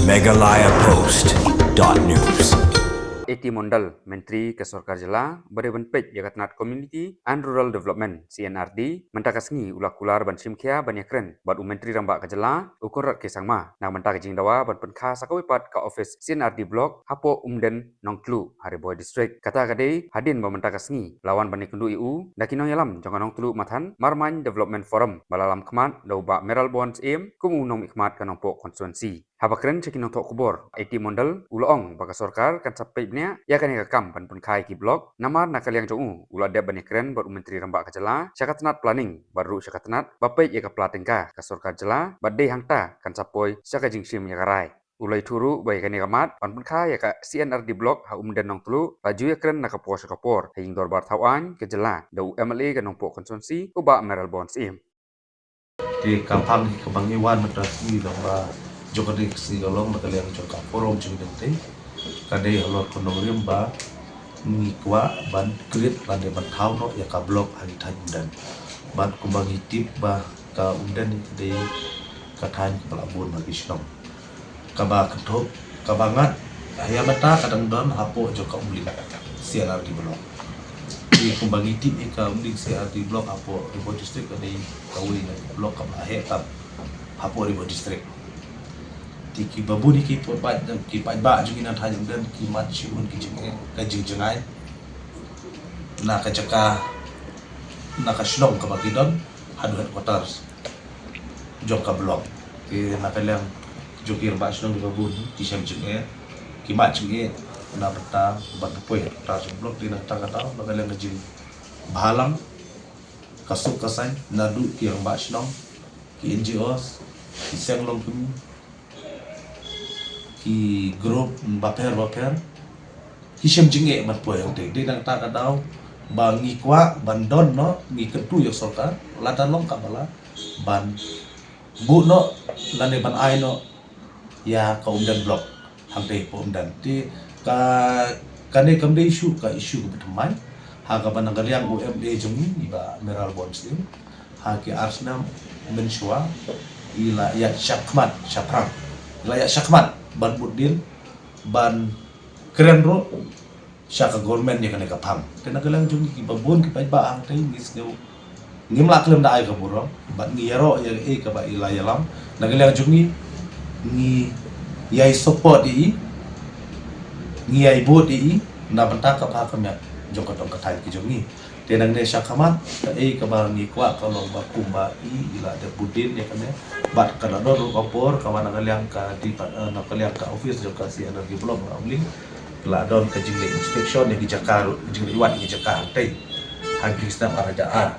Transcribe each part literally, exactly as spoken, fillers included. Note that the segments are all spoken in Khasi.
Meghalaya Post dot news. A T Mondal, Myntri ka Sorkar Jylla ba dei ban peit ïa ka tnat Community and Rural Development, C and R D, mynta ka sngi u la kular ban shim khia ban ïakren bad u Myntri Rangbah ka Jylla, u Conrad K Sangma, na ka bynta ka jingdawa ban pynkha sa kawei pat ka office C and R D Block hapoh Umden Nongtluh ha Ri Bhoi District. Kata ka dei hadien ba mynta ka sngi la wan ban ïakynduh ïa u da ki nongïalam jong ka Nongtluh Mathan Marmain Development Forum ba la lam khmat da u Bah Mayralborn Syiem kum u nongmihkhmat ka Nongpoh Constituency. Haba kren sha ki nongthoh khubor, A T Mondal u la ong ba ka sorkar kan sa peit bniah ïa kane ka kam ban pynkha ïa ki block, namar na ka liang jong u u la dep ban ïakren bad u Myntri Rangbah ka Jylla sha ka tnat Planning bad ruh sha ka tnat ba peit ïa ka pla tyngka ka sorkar jylla, bad dei hangta kan sa poi sha ka jingshim ïa ka rai. U la ïathuh ruh ba ïa kane ka mat ban pynkha ïa ka C and R D Block ha Umden Nongtluh la ju ïakren na ka por sha ka por ha ïing dorbar thaw aiñ ka jylla da u M L A ka Nongpoh Constituency, u Bah Mayralborn Syiem. Te ka phang hi kaba ngi wan mynta ka sngi, da ba jong ka dei ka sngi ka long na ka liang jong ka forum jong ngi te, ka dei halor ka nongrim ba ngi kwah ban create lane ban thaw noh ïa ka block ha ki thaiñ Umden. Bad kumba ngi tip ba ka Umden ka dei ka thaiñ kaba la bun ha ki shnong. Kaba kynthup, kaba ngat, ïa mynta ka dang don hapoh jong ka Umling C and R D Block. Te kumba ngi tip ïa ka Umling C and R D Block hapoh Ri Bhoi District ka dei kawei na ki block kaba heh tam hapoh Ri Bhoi District. Te kiba bun ïa ki paidbah, ki paidbah jong ngi na thaiñ Umden ki mad shibun ki jingeh, ka jingjngai na ka jaka, na ka shnong kaba ki don haduh headquarters jong ka block. Te na ka liang jong ki rangbah shnong kiba bun ki shem jingeh, ki mad jingeh na bynta ban poi ha headquarters jong ka block. Te na kata ka daw na ka liang ka jingbhalang, ka suk ka saiñ naduh ki rangbah shnong, ki N G Os, ki seng longkmie, ki group bapher bapher ki shem jingeh ban poi hangtei. Dei na kata ka daw ba ngi kwah ban don noh, ngi kyntu ïa ka sorkar, lada long kaba lah, ban buh noh lane ban ai noh ïa ka Umden Block hangtei hapoh Umden. Te ka, kane kam dei shuh ka issue kaba thymmai, ha kaba na ka liang u M L A jong ngi, i Bah Mayralborn Syiem, ha ki ar snem mynshuwa i la ïaid shakhmat shaphrang, i la ïaid shakhmat ban bud dien, ban kren ruh sha ka government ïa kane ka phang. Te na ka liang jong ngi kiba bun ki paidbah hangtei ngi sngew ngim lah khlem da ai ka burom bad ngi ïaroh ïa kaei kaba i la ïalam. Na ka liang jong ngi, ngi ïai support ïa i, ngi ïai vote ïa i na bynta ka bha ka miat jong ka dong ka thaiñ ka jong ngi. Te nangne shakhmat, kaei kaba ngi kwah ka long ba kumba i, i la dep bud dien ïa kane, bad ka la don ruh ka por kaba na ka liang ka dei pat, eh, na ka liang ka office jong ka C and R D Block na Umling, ka la don ka jingleit inspection ïa ki jaka ruh, jingleit wad ïa ki jaka hangtei ha ki snem ar hajar ar,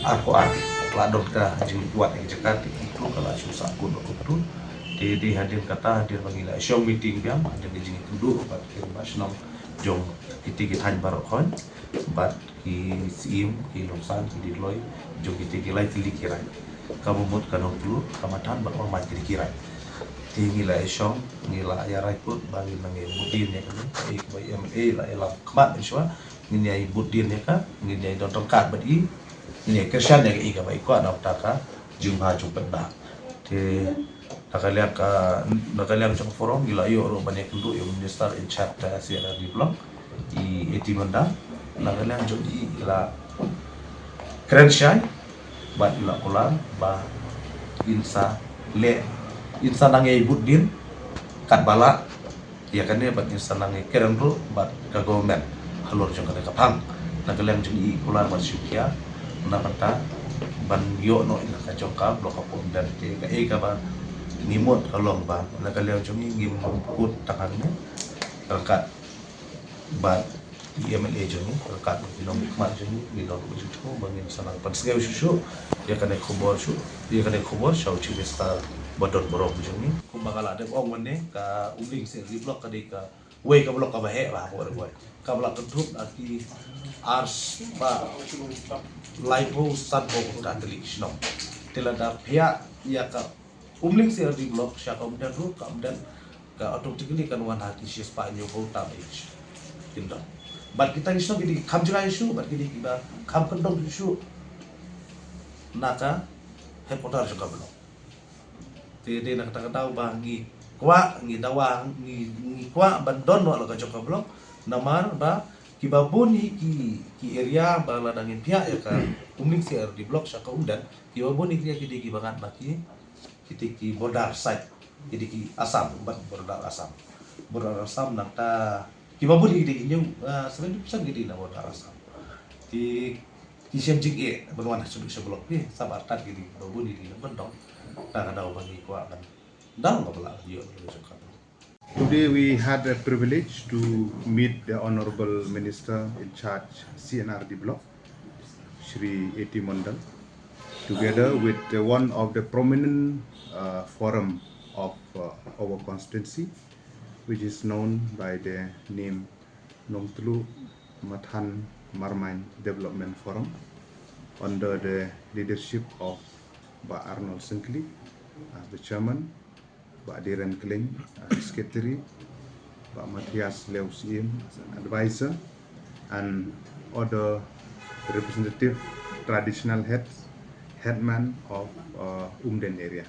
arphew ar, ka la don ka jingleit wad ïa ki jaka. Te kumta ka la shu sah kut bad kumta. Te dei hadien kata, hadien ba ngi la shong meeting biang, hadien ka jingïakynduh bad ki rangbah shnong jong kitei ki thaiñ baroh khoit, bad ki Syiem, ki Nongsan, ki Dieng Loi jong kitei ki lai tylli ki raid, kaba mut ka Nongtluh, ka Mathan bad Marmain tylli ki raid. Te ngi la ïashong, ngi la ïarai kut ba ngin nang ïai bud dien ïa kane, kaei kaba i M L A i la ïalam khmat mynshuwa, ngin ïai bud dien ïa ka, ngin ïai don ryngkat bad i, ngin ïai kyrshan ïa kaei kaba i kwah na ka bynta ka jingbha jong paidbah. Te na ka liang ka, na ka liang jong ka forum ngi la ïoh ruh ban ïakynduh ïa u Minister in charge ka C and R D Block, i A T Mondal. Na ka liang jong i, i la kren shai bad i la kular ba in sa leh, in sa nang ïai bud dien katba lah ïa kane bad in sa nang ïai kren ruh bad ka government halor jong kane ka phang. Na ka liang jong i, i kular ban shim khia na ka bynta ban ïoh noh ïa ka jong ka block hapoh Umden. Te kaei kaba ngi mut ka long ba na ka liang jong i ngim kut tang hangne ryngkat bad i M L A jong ngi, ryngkat bad ki nongmihkhmat jong ngi, ngi don ruh juh juh ba ngin sa nang pynsngew shuh shuh ïa kane ka khubor shuh, ïa kane ka khubor sha u Chief Minister ba don burom jong ngi. Kumba nga la dep ong mynne, ka Umling C and R D Block ka dei kawei ka block kaba heh bha hapoh Ri Bhoi, kaba la kynthup da ki ar spah laiphew sanphew kynta tylli ki shnong. Te lada phiah ïa ka Umling C and R D Block sha ka Umden ruh, ka Umden ka automatically kan wan ha ki shispah hynñiewphew tam each. Kin don. Bad kita ki shnong ki dei ki kham jngai shuh, bad ki dei kiba kham kyndong shuh na ka headquarter jong ka block. Te dei na kata ka daw ba ngi Kwah ngi dawa, ngi, ngi kwah ban don noh la ka jong ka block, namar ba kiba bun hi ki, ki area ba lada ngin phiah ïa ka Umling C R D block sha ka Umden, kiba bun hi ki dei kiba ngat na ki, ki dei ki border side, ki dei ki Assam, bad border Assam. Border Assam nangta kiba bun hi ki dei ki ñiew, ah, seventy percent ki dei na border Assam. Ki, ki shem jingeh ban wan sha block phi, sa ba artat ki dei kiba bun hi ki dei na Bendong. Ta ka daw ba ngi kwah ban dang ka ba la ïoh ka jong ka. Today we had a privilege to meet the Honorable Minister in charge C and R D Block, Shri A T Mondal, together with uh, one of the prominent uh, forum of uh, our constituency, which is known by the name Nongtluh Mathan Marmain Development Forum, under the leadership of Bah Arnold Syngkli as the chairman, Bah Diren Kling as the secretary, Bah Matthias Lew Syiem as an advisor, and other representative traditional heads, headman of uh, Umden area,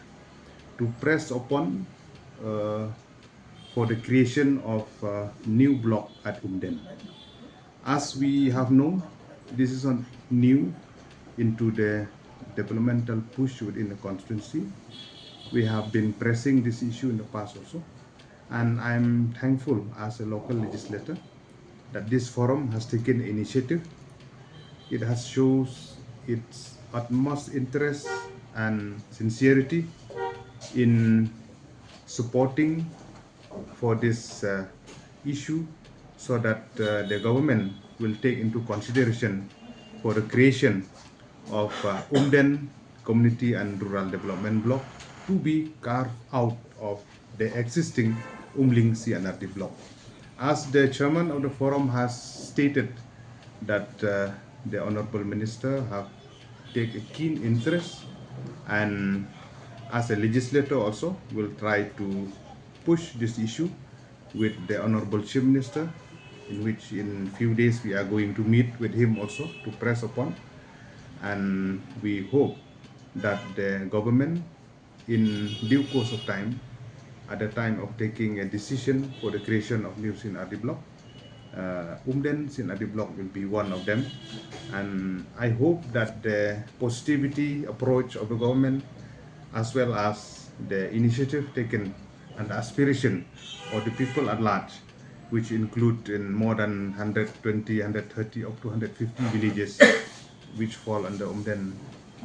to press upon uh, for the creation of uh, new block at Umden. As we have known, this is a new into the developmental push within the constituency. We have been pressing this issue in the past also, and I'm thankful as a local legislator that this forum has taken initiative. It has shows its utmost interest and sincerity in supporting for this uh, issue, so that uh, the government will take into consideration for the creation of uh, Umden Community and Rural Development Block to be carved out of the existing Umling C and R D block. As the chairman of the forum has stated that uh, the Honorable Minister have take a keen interest, and as a legislator also will try to push this issue with the Honorable Chief Minister, in which in few days we are going to meet with him also to press upon, and we hope that the government in due course of time, at the time of taking a decision for the creation of new C and R D block, uh, Umden C and R D block will be one of them. And I hope that the positivity approach of the government, as well as the initiative taken and the aspiration of the people at large, which include in more than hundred twenty, hundred thirty, up to hundred fifty villages which fall under Umden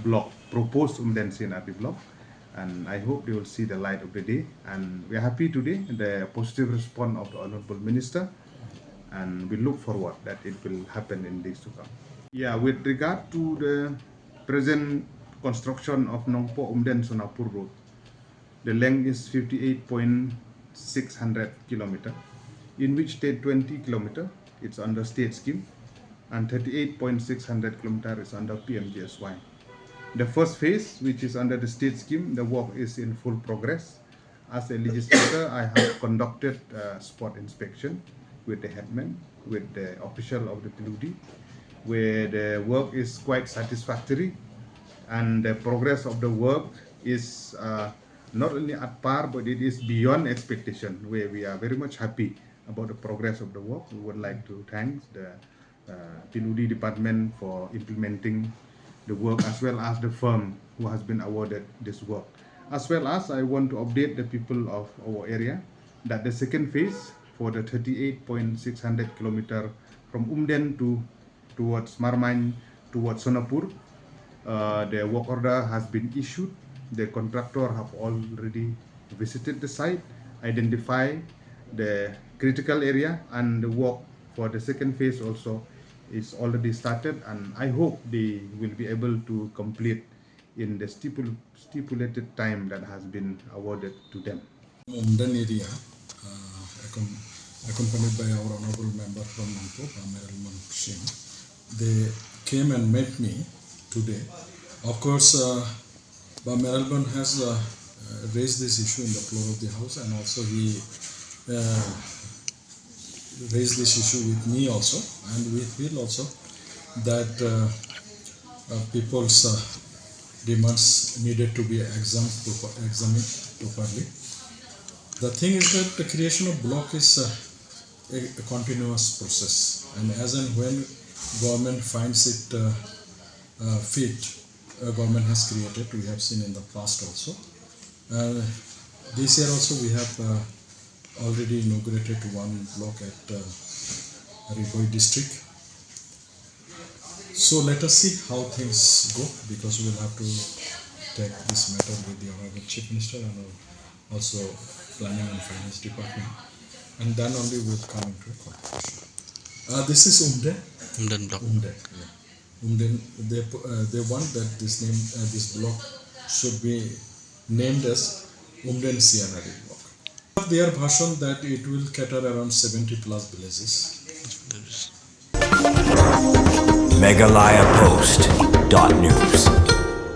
block, proposed Umden C and R D block. And I hope they will see the light of the day. And we are happy today, the positive response of the Honorable Minister, and we look forward that it will happen in days to come. Yeah, with regard to the present construction of Nongpoh Umden Sonapur Road, the length is fifty-eight point six hundred kilometer, in which state twenty kilometer, it's under state scheme, and thirty-eight point six hundred kilometer is under P M G S Y. The first phase, which is under the state scheme, the work is in full progress. As a legislator, I have conducted a spot inspection with the headman, with the official of the P W D, where the work is quite satisfactory, and the progress of the work is uh, not only at par, but it is beyond expectation, where we are very much happy about the progress of the work. We would like to thank the uh, P W D department for implementing the work, as well as the firm who has been awarded this work. As well as, I want to update the people of our area that the second phase for the thirty-eight point six hundred kilometer from Umden to towards Marmain, towards Sonapur, uh, the work order has been issued. The contractor have already visited the site, identify the critical area, and the work for the second phase also is already started, and I hope they will be able to complete in the stipul- stipulated time that has been awarded to them. Umden area, uh, accom- accompanied by our honorable member from Nongpoh, uh, Mayor Elman Singh. They came and met me today. Of course, uh, Bah Mayor Elman has uh, uh, raised this issue in the floor of the house, and also he uh, raised this issue with me also, and with Phil also, that uh, uh, people's uh, demands needed to be examined, proper, examined properly. The thing is that the creation of block is uh, a, a continuous process, and as and when government finds it uh, uh, fit, uh, government has created. We have seen in the past also. Uh, this year also we have uh, already inaugurated one block at uh, Ri Bhoi district. So let us see how things go, because we'll have to take this matter with the Honorable Chief Minister and also Planning and Finance Department, and then only we'll come into a conclusion. Uh, this is Umden. Umden block. Umden, yeah. Umden, they, pu- uh, they want that this name, uh, this block should be named as Umden C and R D block. Their bhashan that it will cater around seventy plus villages. Meghalaya Post dot news.